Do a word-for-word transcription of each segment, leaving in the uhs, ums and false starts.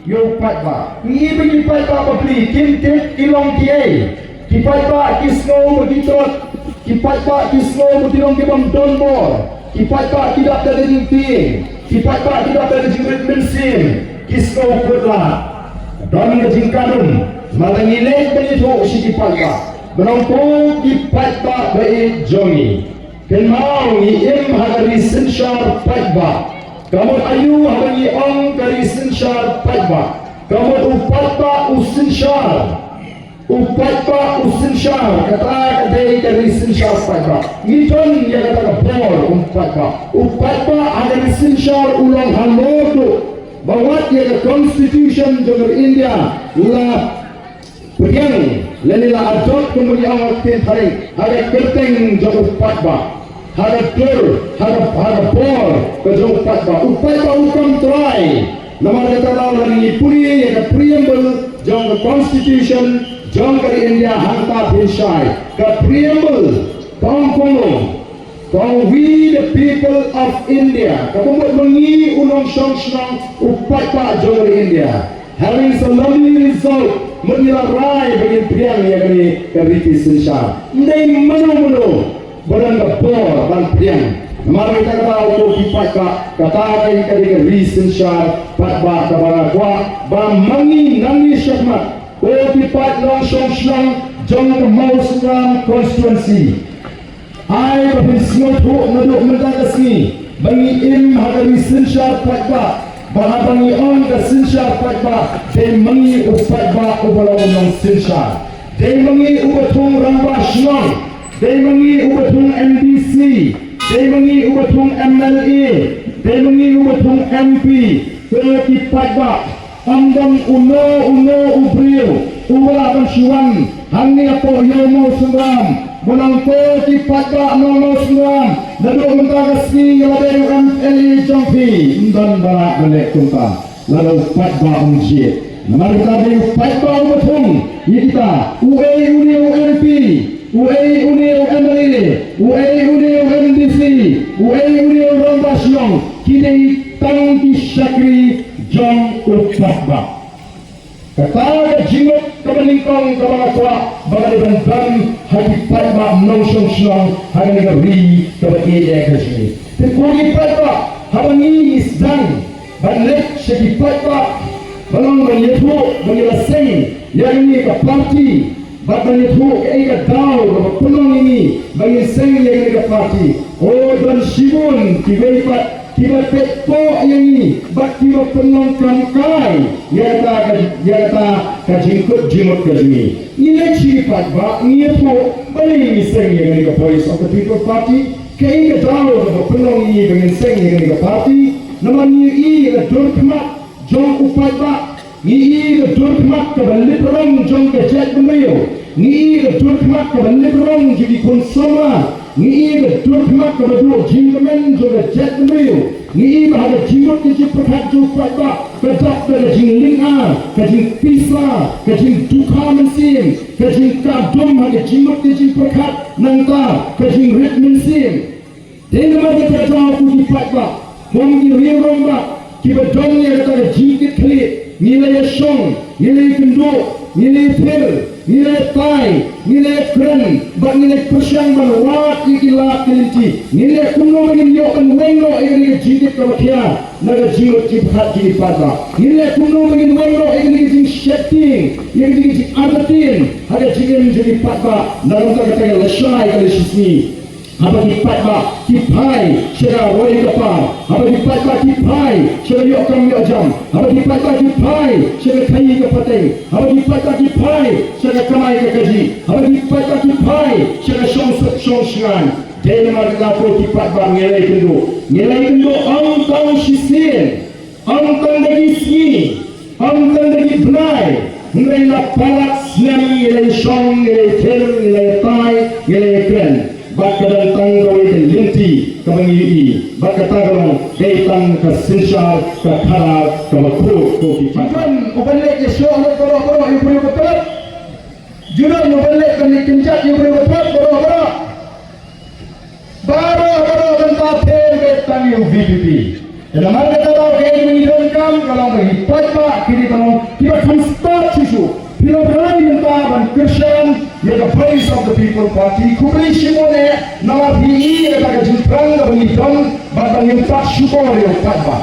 ïa u paidbah. Ngi ba ngi paidbah ba pli kim tip ki long kiei. Ki paidbah ki sngew ba ki trot. Ki paidbah ki sngew ba ki long ki bym don bor. Ki paidbah ki dap da ka jingtieng. Ki paidbah ki dap da ka jingrit mynsiem. Ki sngew kut lad. Don ka jingkadum. Namar ngi leit ban ïathuh sha ki paidbah. Ba nang ko ki paidbah ba ïeit jong ngi. Kynmaw ngi im ha ka ri synshar paidbah. Ka mut aïu haba ngi ong ka ri synshar paidbah? Ka mut u paidbah u synshar. U paidbah u synshar, kata ka dei ka ri synshar paidbah. Ngi don ïa kata ka bor u paidbah. U paidbah ha ka ri synshar u long halor duh ba wat ïa ka constitution jong ka India la pdiang lane la adopt kum ba ngi ong ha ka ktien phareng, ha ka kyrteng jong u paidbah, ha ka dur, ha ka, ha ka bor ka jong u paidbah. U paidbah u kam trai. Namar kata daw lada ngi pule ïa ka preamble jong ka constitution jong ka ri India hangta phin shai. Ka preamble ka ong kumno? Ka ong, "We the people of India." Ka mut ba ngi u nongshong shnong, u paidbah jong ka ri India, having solemnly resolved, mut ngi la rai ba ngin pdiang ïa kane ka riti synshar. Ym dei mano mano ba don ka bor ban pdiang. Namar kata ka daw ko ki paidbah, kata ka dei ka ri synshar paidbah kaba nga kwah ba ma ngi nangne shakhmat, ko ki paid nongshong shnong jong ka Mawsynram constituency, ai ba phin sngewthuh naduh mynta ka sngi ba ngi im ha ka ri synshar paidbah. Ba haba ngi ong ka synshar paidbah, dei ma ngi u paidbah uba long u nongsynshar. Dei ma ngi uba thung rangbah shnong. Dei ma ngi uba thung M D C. Dei ma ngi uba thung M L A. Dei ma ngi uba thung M P. Ko ki paidbah, ym don uno uno u briew uba lah ban shu wan hangne hapoh Ïew Mawsynram. Ba nang ko ki paidbah nong Mawsynram, naduh mynta ka sngi ïa la dei u M L A jong phi. Ym don ba lah ban leh kumta lada u paidbah um jied. Namar kata dei u paidbah uba thung ïa kita. Uei une u M P, uei une u M L A, uei une u M D C, uei une u rangbah shnong, ki dei tang ki shakri jong u paidbah. Kata ka jingmut kaba nyngkong kaba nga kwah ba ka dei ban don ha ki paidbah nongshong shnong ha kane ka ri kaba ïeit ka jong ngi. Te ko ki paidbah, haba ngi sdang ban leit sha ki paidbah, ba long ban ïathuh ba ngi la seng ïa kane ka party, bad ban ïathuh kaei ka daw kaba pynlong ïa ngi ba ngin seng ïa kane ka party. O, don shibun kiwei pat kiba peit poh ïa ngi bad kiba pynlong kam kai ïa kata ka, ïa kata ka jingkut jingmut ka jong ngi. Ngi leit sha ki paidbah, ngi ïathuh balei ngi seng ïa kane ka Voice of the People Party, kaei ka daw kaba pynlong ïa ngi ba ngin seng ïa kane ka party. Namar ngi ïohi ïa ka dur khmat jong u paidbah. Ngi ïohi ka dur khmat kaba lip rong jong ka jaitbynriew. Ngi ïohi ka dur khmat kaba lip rong jong ki khun samla. Ngi ïohi ka dur khmat kaba duh jingkmen jong ka jaitbynriew. Ngi ïohi ba ha ka jingmut ka jingpyrkhat jong u paidbah, ka dap da ka jinglynga, ka jingpisa, ka jingdukha mynsiem, ka jingkah dum ha ka jingmut ka jingpyrkhat, nangta ka jingrit mynsiem. Te namar kata ka daw ko ki paidbah, kum ki rangbah kiba don ïa kata ka jingkitkhlieh, ngi la ïashong, ngi la ïakynduh, ngi la ïathir, ngi la ïatai, ngi la ïakren, bad ngi la pyrshang ban wad ïa ki lad ki lynti. Ngi la kumno ba ngin ïoh ban weng noh ïa kane ka jingkit kaba khia na ka jingmut jingpyrkhat jong ki paidbah. Ngi la kumno ba ngin weng noh ïa kane ka jingsheptieng, ïa kane ka jingartatien ha ka jingim jong ki paidbah. Na ka bynta kata ka lashai ka lashisngi, haba ki paidbah ki phai sha ka roi ka par, haba ki paidbah ki phai sha ka ïoh kam ïoh jam, haba ki paidbah ki phai sha ka khaii ka pateng, haba ki paidbah ki phai sha ka kamai ka kajih, haba ki paidbah ki phai sha ka shongsuk shongshngaiñ. Dei namar kata ko ki paidbah ngi la ïakynduh, ngi la ïakynduh ym tang shisien, ym tang da ki sngi, ym tang da ki bnai, hynrei la palat snem ngi la ïashong, ngi la ïathir, ngi la ïatai, ngi la ïakren. Bad ka don tang kawei ka lynti kaba ngi ïohi, bad kata ka long dei tang ka synshar ka khadar kaba khuid ko ki paidbah. Ju don u ban leit ïashoh lut baroh baroh ïa u briew ba trot. Ju don u ban leit ban leit kynjat ïa u briew ba trot baroh baroh. Baroh baroh ban pathir beit tang ïa u V P P. Te namar kata daw kaei ba ngi donkam ka long ba ki paidbah Ki khublei shibun eh, namar phi i ïa ka jingthrang kaba ngi don bad ba ngin pat shukor ïa u paidbah.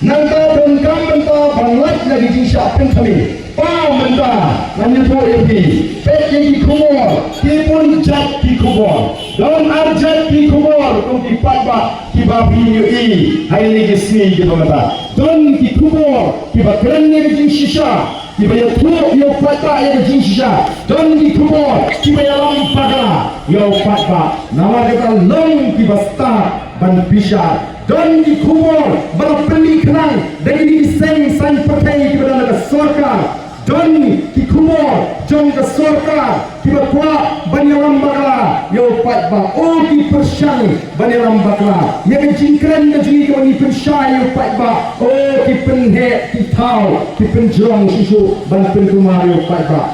Nangta donkam mynta ban lait na ki jingshah pynthame. Ba mynta ngan ïathuh ïa phi, peit ïa ki khubor, ki bun jait ki khubor. Don ar jait ki khubor kum ki paidbah kiba phi ïohi ha kine ki sngi kiba mynta. Don ki khubor kiba kren ïa ka jingshisha, kiba ïathuh ïa u paidbah ïa ka jingshisha. Don ki khubor kiba ïalam bakla ïa u paidbah. Namar kata long kiba stad ban bishar. Don ki khubor ba la pynmih khnang da kine ki seng saiñ pyrthei kiba don ha ka sorkar. Don ki khubor jong ka sorkar kiba kwah ban ïalam bakla ïa u paidbah. O ki pyrshang ban ïalam bakla ïa ka jingkren ka jong ngi kaba ngi pynshai ïa u paidbah. O ki pynheh ki thaw, ki pynjrong shuh shuh ban pynkulmar ïa u paidbah.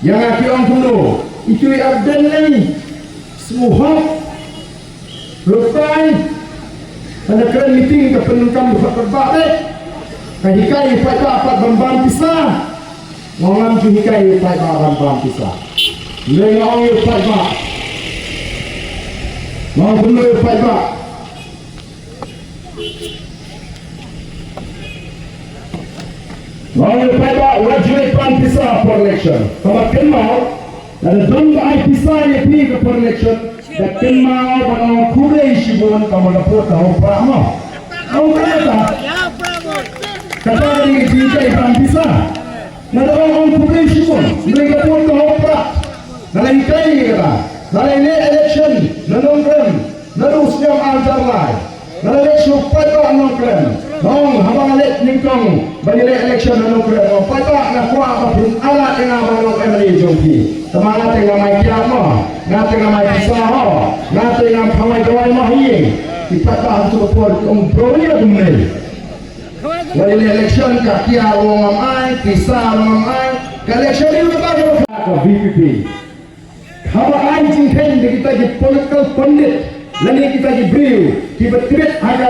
Ïa nga ki ong kumno, itu i Ardent lei, sngewhok, rupai, hana kren meeting ka pyndonkam ruh pat ba eh. Ka hikai i paidbah pat ban bam pisa. Nga ngam ju hikai i paidbah ban bam pisa. Lei nga ong i paidbah. Nga ong kumno i paidbah. Nga ong i paidbah, wat ju leit pan pisa por election. Tangba kynmaw, lada don ba ai pisa ïa phi ka por election, da kynmaw ban ong khublei shibun, tangba da put da hok prah mo. Ong kata. Kata ka dei ka jinghikai ban pisa. Nga da ong, ong khublei shibun, hynrei ka put ka hok prah. Nga la hikai ïa kata. Nga la leh election na Nongkrem naduh u snem ar hajar lai. Nga la leit sha u paidbah Nongkrem. Nga ong haba nga leit nyngkong ban ïaleh election na Nongkrem, nga ong paidbah, nga kwah ba phin ailad ïa nga ban long M L A jong phi. Tangba nga te ngam ai kiad mo. Nga te ngam ai pisa ho. Nga te ngam kawai dawai mo hi. Ki paidbah ha kato ka por ki ong briew ïa kumne. Wat ïaleh election ka kiad ruh ngam ai, pisa ruh ngam ai. Ka election ruh ka ba ka V P P. Haba ai jingkheiñ da kita ki political pundit lane kita ki briew kiba tbit ha ka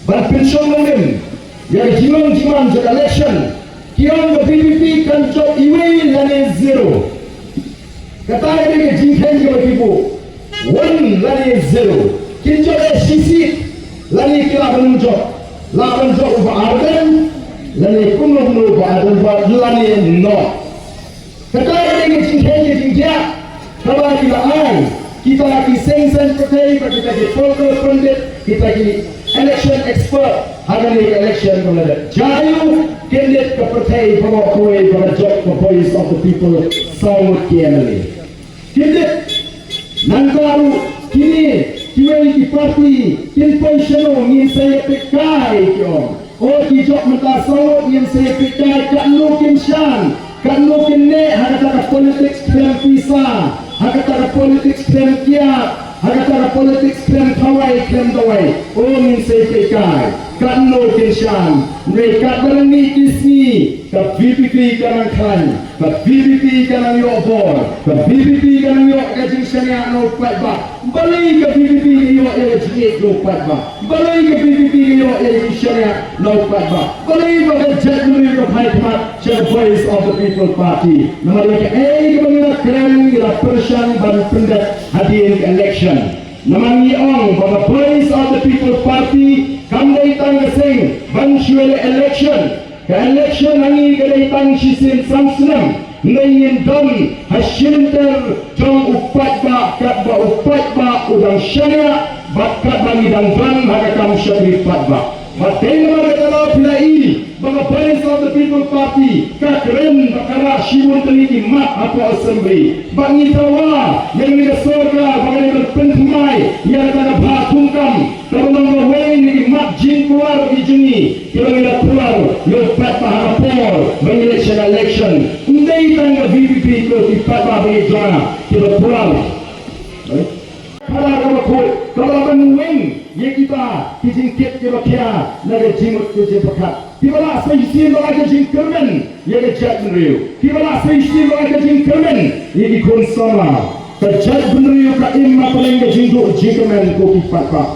ban pynshong nongrim ïa ka jinglong jingman jong ka election, ki ong ka V P P kan jop iwei lane zero. Kata ka dei ka jingkheiñ kaba ki buh. One lane zero. Kin jop eh shi seat lane ki lah ban jop. Lah ban jop u Bah Ardent lane kumno kumno u Bah Ardent lane noh. Kata ka dei ka jingkheiñ ka jingkhiah kaba ki la ai kita ki seng saiñ pyrthei bad kita ki political pundit, kita ki election expert ha kane ka election kaba la dep. Jia aïu candidate ka pyrthei baroh kawei ba la jop ka Voice of the People saw ngut ki M L A. Ki dei nangta ruh kine kiwei ki party kin poi shano, ngin sa ïa peit kai, ki ong. O ki jop mynta saw ngut, ngin sa ïa peit kai katno kin shang, katno kin neh ha kata ka politics khlem pisa, ha kata ka politics khlem kiad, ha kata ka politics khlem khawai khlem dawai. O ngin sa ïa peit kai katno kin shang. Hynrei katba nang mih ki sngi, ka V P P ka nang khlaiñ. Ka V P P ka nang ïoh bor, ka V P P ka nang ïoh ka jingshaniah na u paidbah. Balei ka V P P ka ïoh ïa ka jingïeit na u paidbah? Balei ka V P P ka ïoh ïa ka jingshaniah na u paidbah? Balei ba ka jaitbynriew ka phai khmat sha ka Voice of the People Party? Namar ïa kaei kaba ngi la kren, ngi la pyrshang ban pyndep hadien ka election. Namar ngi ong ba ka Voice of the People Party kam dei tang ka seng ban shu ïaleh election. Ka election ha ngi ka dei tang shisien san snem, hynrei ngin don ha shilynter jong u paidbah katba u paidbah u dang shaniah bad katba ngi dang don ha ka kam shakri paidbah. Bad dei namar kata ba phi la i ba ka Voice of the People Party ka kren ba ka rah shibun tylli ki mat hapoh Assembly. Bad ngi dawa ïa kane ka sorkar ba ka dei ban pynthymmai ïa kata ka bha thungkam. Kaba long kawei na ki mat jingkular ki jong ngi kiba ngi la kular ïa u paidbah ha ka por ba ngi leit sha ka election. Ym dei tang ka V P P ko ki paidbah ba ngi jong nga kiba kular. Khadar kaba khuid kaba la ban weng ïa kita ki jingkit kiba khia na ka jingmut ka jingpyrkhat. Kiba lah sa shisien ban ai ka jingkyrmen ïa ka jaitbynriew. Kiba lah sa shisien ban ai ka jingkyrmen ïa ki khun samla. Ka jaitbynriew ka im hapdeng ka jingduh jingkyrmen ko ki paidbah.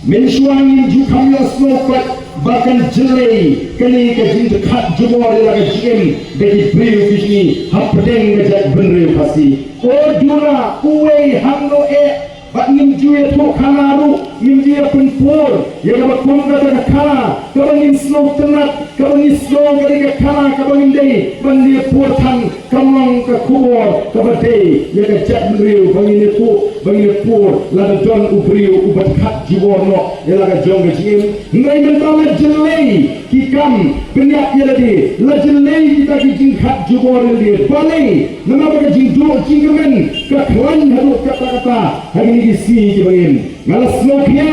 Mynshuwa ngim ju kham ïohsngew pat Ba kan jlei kane ka jingdkhot jubor ïa la ka jingim da ki briew ki jong ngi hapdeng ka jaitbynriew Khasi. O duna uwei hangno eh, ba ngim ju ïathuh khana ruh, ngim ju ïapynpur ïa kaba kum kata ka khana kaba ngin sngewtynnat, kaba ngin sngew ka dei ka khana kaba ngin dei ban ïapynpur than. Kam long ka khubor kaba dei ïa ka jaitbynriew ba ngin ïathuh, ba ngin ïapur lada don u briew uba dkhot jubor noh ïa la ka jong ka jingim. Hynrei mynta la jlei ki kam pynïap ïa lade, la jlei kita ki jingdkhot jubor ïa lade. Balei? Namar ba ka jingduh jingkyrmen ka khlaiñ haduh katta katta ha kine ki sngi kiba ngin. Nga la sngewkhia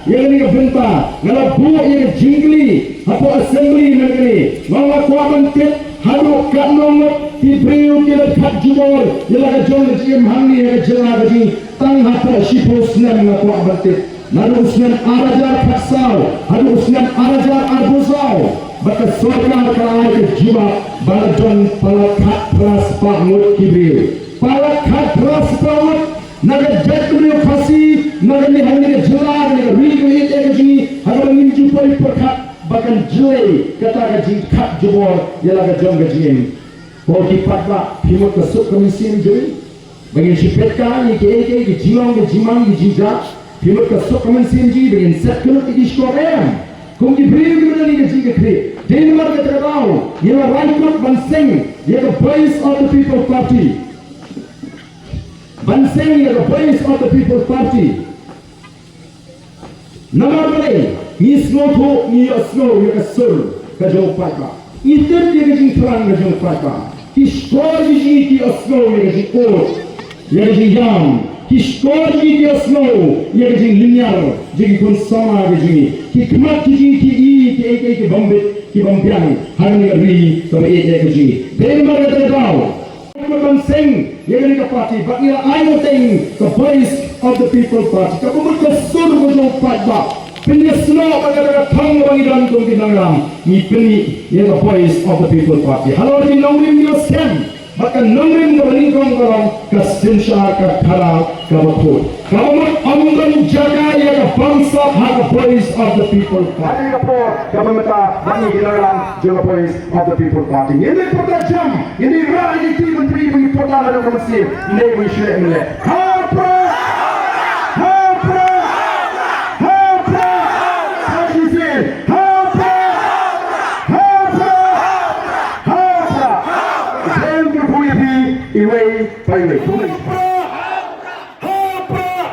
ïa kane ka bynta, nga la buh ïa ka jingkylli hapoh Assembly mynne kane. Nga la kwah ban tip haduh katno ngut ki briew ki la dkhot jubor ïa la ka jong ka jingim hangne ha ka jylla ka jong ngi. Tang hapoh shiphew snem nga kwah ban tip. Naduh u snem ar hajar khatsaw haduh u snem ar hajar arphew saw, ba ka sorkar ka la ai ka jubab ba la don palat khatphra spah ngut ki briew. Palat khatphra spah ngut na ka jaitbynriew Khasi, na kane hangne ka jylla, na ka ri kaba ïeit ïa ka jong ngi, ha kaba ngim ju poi pyrkhat ba kan jlei kata ka jingdkhot jubor ïa la ka jong ka jingim. Ko ki paidbah, phi mut ka suk ka mynsiem jong ngi ba ngin shu peit kai ïa kiei kiei ki jinglong ki jingman ki jingjia? Phi mut ka suk ka mynsiem jong ngi ba ngin set kyllut ïa ki shkor? Em. Kum ki briew kiba don ïa ka jingkitkhlieh. Dei namar kata ka daw ngi la rai kut ban seng ïa ka Voice of the People Party. Ban seng ïa ka Voice of the People Party. Namar balei? Ngi sngewthuh, ngi ïohsngew ïa ka sur ka jong u paidbah. Ngi tip ïa ka jingthrang ka jong u paidbah. Ki shkor ki jong ngi ki ïohsngew ïa ka jingud, ïa ka jingïam. Ki shkor ki jong ngi ki ïohsngew ïa ka jinglynñiar jong ki khun samla ki jong ngi. Ki khmat ki jong ngi ki i kiei kiei ki bym bit ki bym biang ha kane ka ri kaba ïeit ïa ka jong ngi. Dei namar kata ka daw Ban seng ïa kane ka party, bad ngi la ai noteng ka Voice of the People Party, kaba mut ka sur ka jong u paidbah. Pynïasnoh bad kata ka thong kaba ngi don kum ki nongïalam, ngi pyni ïa ka Voice of the People Party. Halor ki nongrim ki la skhem, bad ka nongrim kaba nyngkong ka long ka synshar ka khadar kaba khuid. Kaba mut ym don jaka ïa ka bamsap ha ka Voice of the People Party. Ha kane ka por kaba mynta, ba ngi ki nongïalam jong ka Voice of the People Party, ngin ïa pyrta jam, ngin ïa rah ïa ki kti myntri ba ngi pyrta naduh ka mynsiem, ngin ïa shu leh mynne. Ha u Prah! Ha u Prah! Ha u Prah! Sa shisien! Ha u Prah! Ha u Prah! Ha u Prah! Khublei shibun. Ha u Prah! Ha u Prah!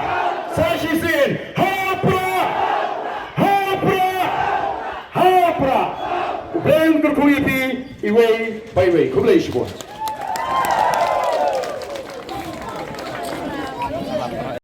Sa shisien! Ha u Prah! Ha u Prah! Ha u Prah! Khublei shibun, kyrkhu ïa phi iwei pa iwei. Khublei shibun.